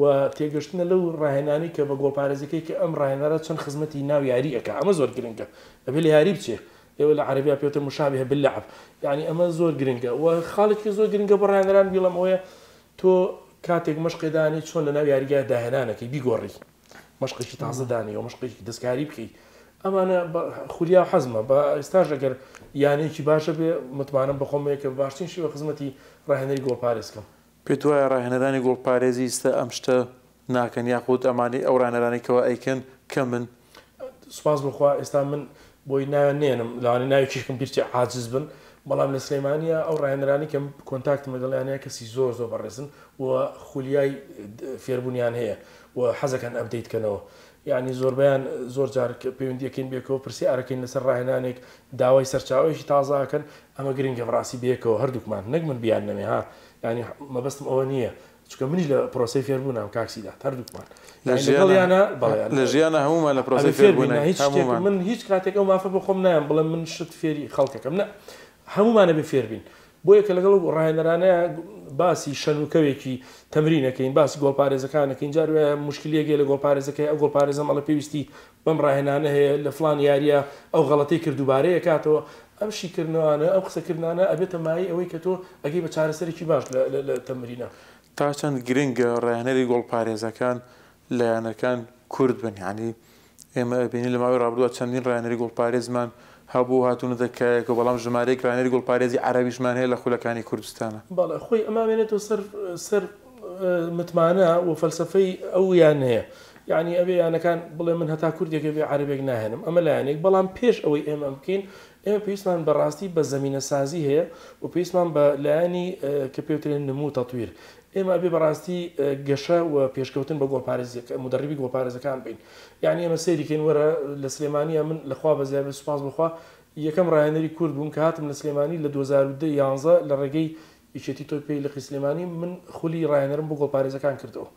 و تێگەشتنە لەو ڕاهێنانەی کە بە گۆڵپارێزەکەی کە ئەم ڕاهێنەرە چەند خزمەتی ناو یاری ئەکا ئەمە زۆر گرنگە ئەبێ لە یاری بچێ ئێوە لە عەرەبیا پێوتە مشابهە باللعب یعنی ئەمە زۆر گرنگە و خاڵێکی زۆر گرنگە بۆ ڕاهێنەران بیڵێم ئەوەیە تۆ کاتێک مەشقێ دانێی چۆن لە ناو یاریگای داهێنانەکەی بیگۆڕی مەشقێکی تازە دانێی و مەشقێکی دەستکاری بکەی ئەمانە خولیا و حەزمە بە ئێستاش ئەگەر یانەیەکی باشە بێ متمانەم بەخۆم هەیە کە بە باشترین شێوە خزمەتی ڕاهێنەری گۆڵپارێز کەم. پێت وایە ڕاهێنەرانی گۆڵپارێزی ئیستا ئەم شتە ناکەن یاخود ئەمانەی ئەو ڕاهێنەرانەی کەوا ئەیکەن کەمن؟ سوپاس بۆ خوا ئێستا من بۆی ناویان نێنم لەوانەیە ناوێکیشکم بیرچێ عاجز بن بەڵام لە سلێمانیە ئەو ڕاهێنەرانەی کە کۆنتاکتم لەگەڵیان هەیە کەسی زۆر زۆر بەڕێزن و خولیای فێربوونیان هەیە و حەزەکەن update کەنەوە یانی زۆربەیان زۆر جار پەیوەندی ئەکەین بێکەوە پرسیارەکەین لەسەر ڕاهێنانێک داوای سەرچاوەیەکی تازە ئەکەن ئەمە گرنگە بەڕاستی بەیەکەوە هەردووکمان نەک من بیان نەمێ ها یانی مەبەستم ئەوە نییە چونکە منیش لە پرۆسەی فێربوونام کاک سیدات هەردووکمان لە ژیانە لە ژیانە هەموومان لە پرۆسەی فێربوون هیچ شتێک من هیچ کاتێک ئەو مافە بە خۆم نایەم بڵێم من شت فێری خەڵکەکەم نە هەموومانە بێ فێربین بۆیە کە لەگەڵ ڕاهێنەرانە باسی شەن و کەوێکی تەمرینەکەین باسی گۆڵپارێزەکان ئەکەین جار وایە موشکیلەیەک هەیە لە گۆڵپارێزەکەی ئەو گۆڵپارێزەم ئەڵێ پێویستی بەم ڕاهێنانە هەیە لە فڵان یاریە ئەو غەڵەتەی کرد دووبارەی ئەکاتەوە ئەم شیکردنەوانە ئەم قسەکردنانە ئەبێتە مایەی ئەوەی کە تۆ ئەگەی بە چارەسەرێکی باش لە تەمرینە. تا چەند گرنگە ڕاهێنەری گۆڵپارێزەکان لە یانەکان کورد بن یانی ئێمە ئەبینین لە ماوەی ڕابردووە چەندین ڕاهێنەری گۆڵپارێزمان هەبوو هاتوونەتە کایەکەوە، بەڵام ژمارەیەک ڕاهێنەری گۆڵپارێزی عەرەبیشمان هەیە لە خولەکانی کوردستانا. بەڵێ خۆی ئەمە ئەمێنێتەوە سەر سەر متمانە و فەلسەفەی ئەو یانەیە یعنی ئەبێ یانەکان بڵێ من هەتا کوردێک بێ عەرەبێک ناهێنم ئەمە لایەنێک بەڵام پێش ئەوەی ئێمە ئەم بکەین ئێمە پێویستمان بەڕاستی بە زەمینەسازی هەیە و پێویستمان بە لایەنی کە پێوترێن نمو تەتویر ئێمە ئەبێ بەڕاستی گەشە و پێشکەوتن بە گۆڵپارێزیەکە مدەڕیبی گۆڵپارێزەکان بین یعنی ئێمە سەیری کەین وەرە لە سلێمانیە من لە خوا بەزیاد بێت سوپاس بۆ خوا یەکەم ڕاهێنەری کورد بووم کە هاتم لە سلێمانی لە 2010 یانزە لە ڕێگەی یەکێتی تۆپی پێی لقی سلێمانی من خولی ڕاهێنەرم بۆ گۆڵپارێزەکان کردەوە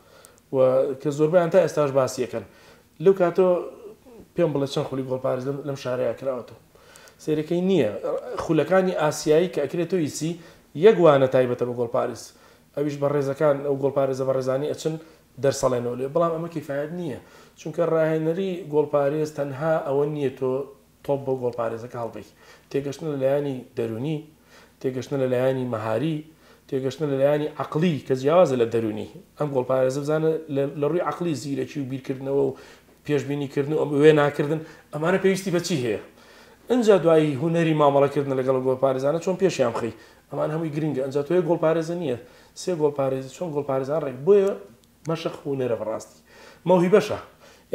و کە زۆربەیان تا ئێستاش باسی ئەکەن لەو کاتەوە پێم بڵێ چەند خولی گۆڵپارێز لەم شارەیە کراوەتەوە سەیرەکەی نییە خولەکانی ئاسیایی کە ئەکرێتەوە ئیسی یەک وانە تایبەتە بە گۆڵپارێز ئەویش بەڕێزەکان ئەو گۆڵپارێزە بەڕێزانی ئەچن دەرسەڵێنەوە لێ بەڵام ئەمە کیفایەت نییە چونکە ڕاهێنەری گۆڵپارێز تەنها ئەوە نییە تۆ تۆپ بۆ گۆڵپارێزەکە هەڵبەی تێگەشتنە لە لایەنی دەروونی تێگەشتنە لە لایەنی مەهاری تێگەشتنە لە لایەنی عەقڵی کە جیاوازە لە دەروونی ئەم گۆڵپارێزە بزانە لە ڕووی عەقڵی زیرەکی و بیرکردنەوە و پێشبینی کردن و ئەم وێناکردن ئەمانە پێویستی بە چی هەیە ئینجا دوایی هونەری مامەڵەکردن لەگەڵ گۆڵپارێزانە چۆن پێشیان بخەی ئەمان هەمووی گرنگە ئەنجا تۆ یەک گۆڵپارێزە نییە سێ گۆڵپارێزی چۆن گۆڵپارێزان ڕێک بۆیە مەشق هونەرە بەڕاستی مەوهیبەشە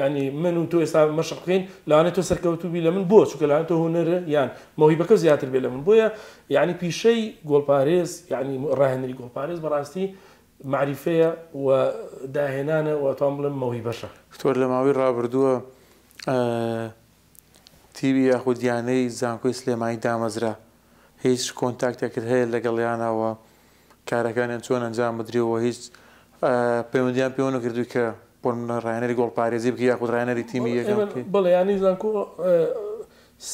یعنی من و تۆ ئێستا مەشق بکەین لەوانەیە تۆ سەرکەوتوو بی لە من بۆ چونکە لەوانەیە تۆ هونەر یان مەوهیبەکە زیاتر بێ لە من بۆیە یعنی پیشەی گۆڵپارێز یعنی ڕاهێنەری گۆڵپارێز بەڕاستی مەعریفەیە و داهێنانە و ئەتوانم بڵێم مەوهیبەشە. دکتۆر لە ماوەی ڕابردووە تیپی یاخود یانەی زانکۆی سلێمانی دامەزرا هیچ کۆنتاکتێکت هەیە لەگەڵیانە و کارەکانیان چۆن ئەنجام بدرێ و هیچ پەیوەندیان پێوە نەکردووی کە بۆ نمونە ڕاهێنەری گۆڵپارێزی بکەی یاخود ڕاهێنەری تیمی یەکەم بکەی؟ بەڵێ یانەی زانکۆ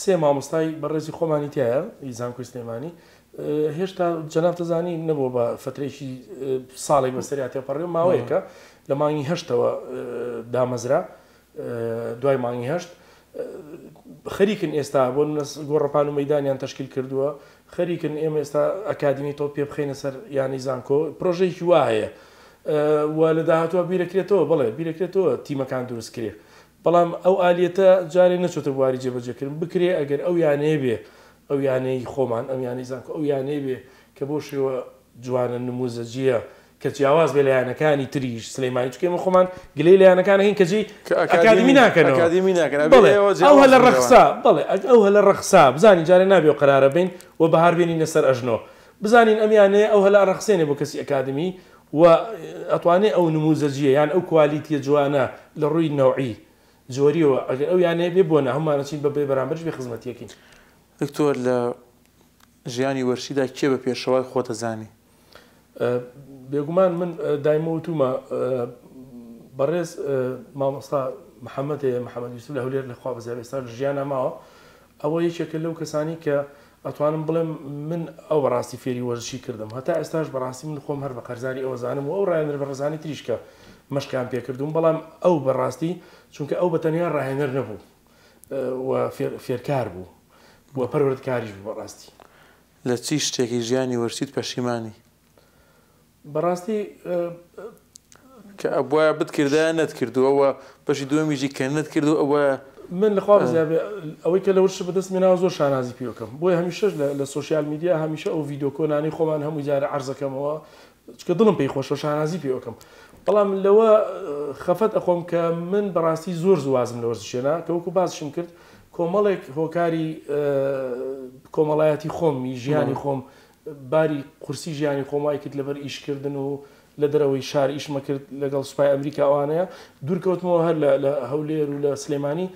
سێ مامۆستای بەڕێزی خۆمانی تیایە ی زانکۆی سلێمانی هێشتا جەنابت دەزانی نەبووە بە فترێکی ساڵێک بەسەریا تێپەڕی و ماوەیەکە لە مانگی هەشتەوە دامەزرا دوای مانگی هەشت خەریکن ئێستا بۆ گۆڕەپان و مەدانیان تەشکیل کردووە خەریکن ئێمە ئێستا ئەکادمی تۆپ پێ بخەینە سەر یانەی زانکۆ پرۆژەیەکی وا هەیە و لە داهاتوە بیرەکرێتەوە بڵێ بیرەکرێتەوە تیمەکان دروست کرێ بەڵام ئەو ئالیەتە جارێ نەچۆتە بواری جێبەجێکردن بکرێ ئەگەر ئەو یانەیە بێ ئەو یانەی خۆمان ئەم یانەی زانکۆ ئەو یانەیە بێ کە بۆ شێوە جوانە نموزەجیە کە جیاواز بێ لە یانەکانی تریش سلەیمانی چونکە ئێمە خۆمان گلەی لە یانەکان هەین کە جێی ئەکادمی ناکەنەوە ئەکادمی ناکەن بەڵێ ئەو هەلە ڕەخسا بەڵێ ئەو هەلە ڕەخسا بزانین جارێ نابێ و قەرارە بین و بەهار بێنینە سەر ئەژنۆ بزانین ئەم یانەیە ئەو هەلە ئەڕەخسێنێ بۆ کەسی ئەکادمی و ئەتوانێ ئەو نموزەجیە یان ئەو کوالیتیە جوانە لە ڕووی نەوعی جۆریەوە ئەگەر ئەو یانەیە بێ بۆ نا هەموومان ئەچین بە بێ بەرامبەریش بێ خزمەتیەکەین. دکتۆر لە ژیانی وەرشیدا کێ بە پێشەوای خۆت ئەزانی؟ بێگومان من دایمە وتومە بەڕێز مامۆستا محەممەد هەیە محەممەد یوسف لە هەولێر لە خوا بەزیاد ئێستا لە ژیانا ماوە ئەوە یەکێکە لەو کەسانی کە ئەتوانم بڵێم من ئەو بەڕاستی فێری وەرزشی کردم هەتا ئێستاش بەڕاستی من خۆم هەر بە قەرزاری ئەوە زانم و ئەو ڕاهێنەر بەڕێزانی تریش کە مەشقیان پێکردوم بەڵام ئەو بەڕاستی چونکە ئەو بە تەنیا ڕاهێنەر نەبوو و فێرکار بوو و پەروەردکاریش بوو بەڕاستی. لە چی شتێکی ژیانی وەرزشیت پەشیمانی؟ بەڕاستی. کە ئەبوایە بتکردایە نەتکردووە و بەشی دووەمیشی کە نەتکردووە ئەبوایە. من لە خوا بەزیا بێ ئەوەی کە لە وەرزش بەدەستم هێناوە زۆر شانازی پێوە کەم بۆیە هەمیشەش لە سۆشیال میدیا هەمیشە ئەو ڤیدیۆ کۆنانەی خۆمان هەموو جارە عەرزەکەمەوە چونکە دڵم پێی خۆشە شانازی پێوە کەم بەڵام لەوە خەفەت ئەخۆم کە من بەڕاستی زۆر زوو وازم لە وەرزش هێنا کە وەکو باسیشم کرد کۆمەڵێک هۆکاری کۆمەڵایەتی خۆم ژیانی خۆم باری قورسی ژیانی خۆم وای کرد لەبەر ئیشکردن و لە دەرەوەی شار ئیشمە کرد لەگەڵ سوپای ئەمریکا ئەوانەیە دوورکەوتمەوە هەر لە هەولێر و لە سلێمانی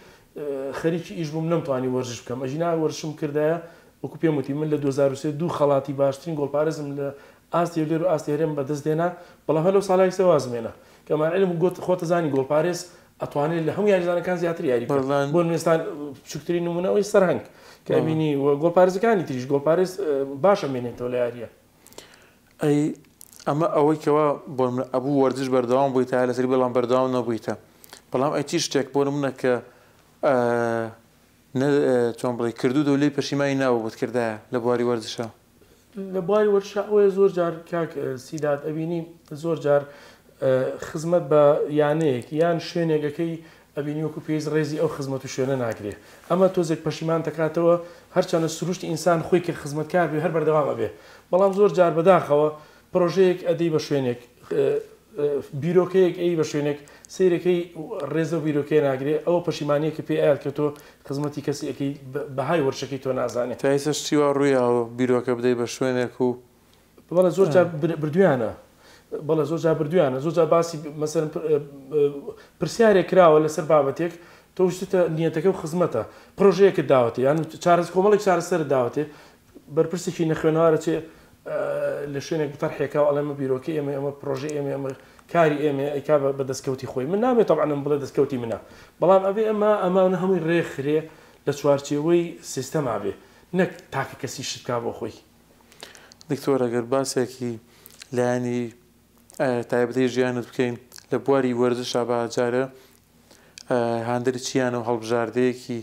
خەریکی ئیش بووم نەمتوانی وەرزش بکەم ئەژینا وەرزشم کردایە وەکو پێم وتی من لە 2003 دوو خەڵاتی باشترین گۆڵپارێزم لە ئاستی هەولێر و ئاستی هەرێم بەدەست دێنا بەڵام هەر لەو ساڵە ئیستا وازم هێنا کەمال علم گوت خۆتەزانی گۆڵپارێز ئەتوانێت لە هەموو یاریزانەکان زیاتر یاری بکات بۆ نموونە بچووکترین نموونە ئەوەی سەرهەنگ کە ئەبینی و گۆڵپارێزەکانی تریش گۆڵپارێز باش ئەمێنێتەوە لە یارییە. ئەی ئەمە ئەوەی کەوا بۆ نمونە ئەبوو وەرزش بەردەوام بوویتایە لەسەری بەڵام بەردەوام نەبوویتە بەڵام ئەی چی شتێک بۆ نمونە کە چۆن بڵێ کردوو و لێی پەشیمانی نابوو بتکردایە لە بواری وەرزشە؟ لە بواری وەرزشا ئەوەیە زۆر جار کاک سیداد ئەبینی زۆر جار خزمەت بە یانەیەک یان شوێنێک ئەکەی ئەبینی وەکو پێویست ڕێزی ئەو خزمەت و شوێنە ناگرێ ئەمە تۆزێک پەشیمان دەکاتەوە هەرچەندە سروشتی ئینسان خۆی کە خزمەتکار بێ هەر بەردەوام ئەبێ بەڵام زۆر جار بەداخەوە پرۆژەیەک ئەدەی بە شوێنێک بیرۆکەیەک ئەی بە شوێنێک سەیرەکەی ڕێز لەو بیرۆکەیە ناگرێ ئەوە پەشیمانیەکە پێ ئەیات کە تۆ خزمەتی کەسی ئەکەی بەهای وەرشەکەی تۆ نازانێ. تا ئێستا شتی وا ڕوویاوە بیرۆکە بدەی بە شوێنێک و. بەڵێ زۆر جار بردویانە بەڵێ زۆر جار بردویانە زۆر جار باسی مەسەلەن پرسیارێک کراوە لەسەر بابەتێک تۆ ویستتە نیەتەکە و خزمەتە پرۆژەیەکت داوەتێ یان چارەس کۆمەڵێک چارەسەرت داوەتێ بەرپرسێکی نەخوێنەوار ئەچێ لە شوێنێک بتەرحێکا و ئەڵێ ئەمە بیرۆکەی ئێمەیە ئەمە پرۆژەی ئێمەیە ئەمە کاری ئێمەیە ئەیکا بە دەستکەوتی خۆی من نامەوێ تەبعەن ئەم بڵێ دەستکەوتی منە بەڵام ئەبێ ئەمە ئەمانە هەمووی ڕێکخرێ لە چوارچێوەی سیستەما بێ نەک تاکە کەسی شت بکا بۆ خۆی. دکتۆر ئەگەر باسێکی لایەنی تایبەتی ژیانت بکەین لە بواری وەرزشا با جارێ هاندەری چ یانە و هەڵبژاردەیەکی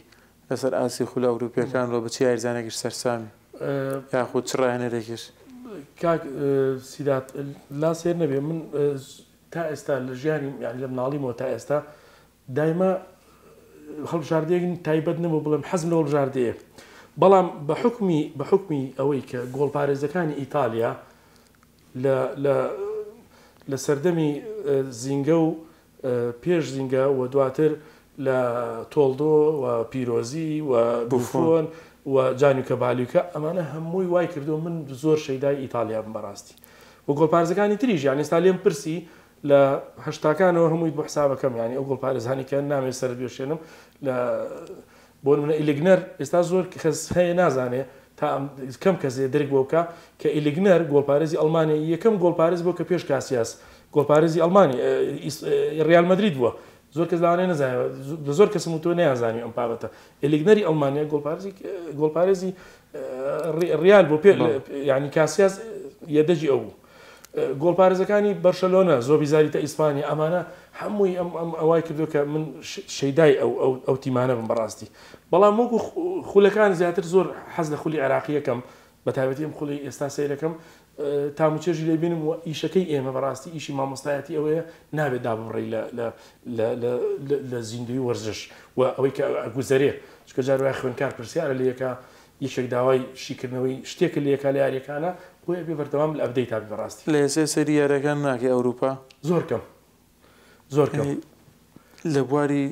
لەسەر ئاستی خولە ئەوروپیەکان و بە چ یاریزانێکیش سەرسامی یاخود چ ڕاهێنەرێکیش؟ کاک سیداد لا سەیر نەبێ من تا ئێستا لە ژیانی یانی لە مناڵیمەوە تا ئێستا دایمە هەڵبژاردەیەک تایبەت نەبوو بڵێم حەزم لە هەڵبژاردەیە بەڵام بە حکمی بە حکمی ئەوەی کە گۆڵپارێزەکانی ئیتالیا لە لە لە سەردەمی زینگە و پێش زینگە و دواتر لە تۆڵدۆ و پیرۆزی و بوفۆن و جانیوکە بالیوکە ئەمانە هەمووی وای کردو من زۆر شەیدای ئیتالیا بم بەڕاستی و گۆڵپارێزەکانی تریش یان ئێستا لێم پرسی لە هەشتاکانەوە هەمووی بۆ حسابەکەم یانی ئەو گۆڵپارێزانی کە نامێ سەرت بێشێنم لە بۆ نمونە ئیلیگنەر ئێستا زۆر کەس هەیە نازانێ تا کەم کەسێ درک بۆ بکە کە ئیلیگنەر گۆڵپارێزی ئەڵمانیا یەکەم گۆڵپارێز بۆ کە پێش کاسیاس گۆڵپارێزی ئەڵمانی ریال مەدرید بووە زۆر کەس لەوانەیە نەزانێت لە زۆر کەسم وتووە نەیانزانی ئەم بابەتە ئێلیگنەری ئەڵمانیا گۆڵپارێزی گۆڵپارێزی ریال بۆ پێ یعنی کاسیاس یەدەگی ئەو بوو گۆڵپارێزەکانی بەرشەلۆنە، زۆبیزاریتە ئیسپانیا، ئەمانە هەمووی ئەم ئەم ئەوای کردووە کە من شەیدای ئەو ئەو ئەو تیمانە بم بەڕاستی. بەڵام وەکو خولەکان زیاتر زۆر حەز لە خولی عێراقی ئەکەم، بەتایبەتی ئەم خولی ئێستا سەیرەکەم تام و چێژی لێ بینم و ئیشەکەی ئێمە بەڕاستی ئیشی مامۆستایەتی ئەوەیە نابێت داببڕی لە لە لە لە لە زیندووی وەرزش و ئەوەی کە ئەگوزەرێ چونکە جار وایە خوێندکار پرسیارە لێ ئەکا یەکێک داوای شیکردنەوەی شتێکت لێ ئەکا لە یاریەکانا بۆیە ئەبێ بەردەوام لە update ا بی بەڕاستی. لە ئێستا سەیری یاریەکان ناکەی ئەوروپا؟ زۆر کەم زۆر کەم. یانی لە بواری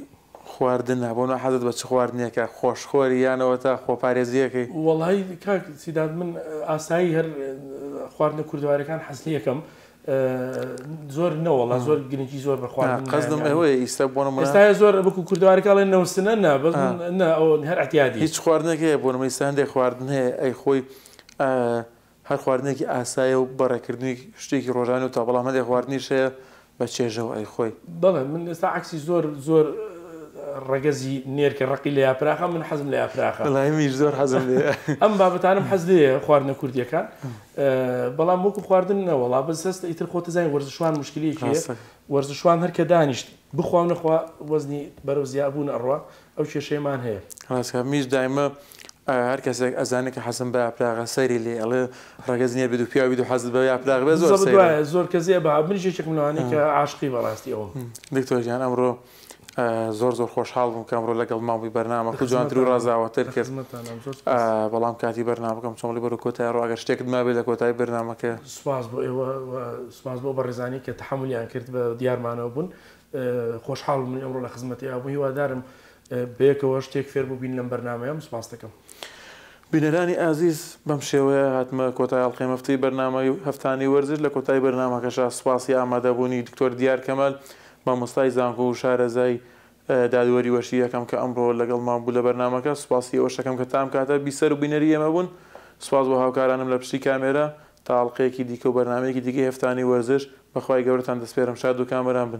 خواردنا بۆ نمونە حەزت بە چ خواردنێکە خۆشخۆری یان ئەوەتا خۆپارێزیەکەی؟ وەڵایی کاک سیداد من ئاسایی هەر خواردنە کوردەواریەکان حەز لێکەم زۆر نەوەڵا زۆر گرنگی زۆر بە خواردن قەزدم ئەوەیە ئیستا بۆ نمونە ئێستا زۆر وەکو کوردەوارەکە ئەڵێن نەوسنە نا بەس نا ئەو هەر ئەعتیادی هیچ خواردنێک هەیە بۆ نمونە ئیستا هەندێک خواردن هەیە ئەی خۆی هەر خواردنێکی ئاسایە و بەڕێکردنی شتێکی ڕۆژانە و تا بەڵام هەندێک خواردنیش هەیە بە چێژەوە ئەی خۆی. بەڵێ من ئێستا عەکسی زۆر زۆر ڕەگەزی نێر کە ڕقی لە یاپراخە من حەزم لە یاپراخە. وەڵای منیش زۆر حەزم لێیە. ئەم بابەتانەم حەز لێیە خواردنە کوردیەکان بەڵام وەکو خواردن نەوەڵا بەس هەست ئیتر خۆت دەزانی وەرزشوان موشکیلەیەکی هەیە وەرزشوان هەر کە دانیشت بخوا و نەخوا وەزنی بەرەو زیابوون ئەڕوا ئەو کێشەیەمان هەیە. ڕاستە منیش دایمە هەر کەسێک ئەزانێ کە حەزم بە یاپراغە سەیری لێ ئەڵێ ڕەگەز نییە بێت و پیاو بیت و حەزت بە یاپراغ بێت زۆر سەیرە. زۆر کەس بە منیش یەکێکم لەوانەی کە عاشقی بەڕاستی ئەوم. دکتۆر گیان ئەمڕۆ زۆر زۆر خۆشحاڵ بووم کە ئەمڕۆ لەگەڵمان بووی بەرنامەکە جوانتر و ڕازاوەتر کرد بەڵام کاتی بەرنامەکەم چۆڵی بەرەو کۆتایی ڕۆ ئەگەر شتێکت مابێت لە کۆتایی بەرنامەکە. سوپاس بۆ ئێوە و سوپاس بۆ بەڕێزانی کە تەحەمولیان کرد بە دیارمانەوە بوون خۆشحاڵ بووم من ئەمڕۆ لە خزمەتی ئاو بووم هیوادارم بەیەکەوە شتێک فێر بووبین لەم بەرنامەیەم سوپاست دەکەم. بینەرانی ئازیز بەم شێوەیە هاتمە کۆتای ئەڵقەی مەفتەی بەرنامەی هەفتانەی وەرزش لە کۆتای بەرنامەکەشا سوپاسی ئامادەبوونی دکتۆر دیار کەمال مامۆستای زانکۆ و شارەزای دادوەری وەرشی یەکەم کە ئەمڕۆ لەگەڵمان بوو لە بەرنامەکە سوپاسی ئێوەش دەکەم کە تا ئەم کاتە بیسەر و بینەری ئێمە بوون سوپاس بۆ هاوکارانم لە پشتی کامێرا تا ئەڵقەیەکی دیکە و بەرنامەیەکی دیکەی هەفتانەی وەرزش بەخوای گەورەتان دەسپێرم شاد و کامەران بن.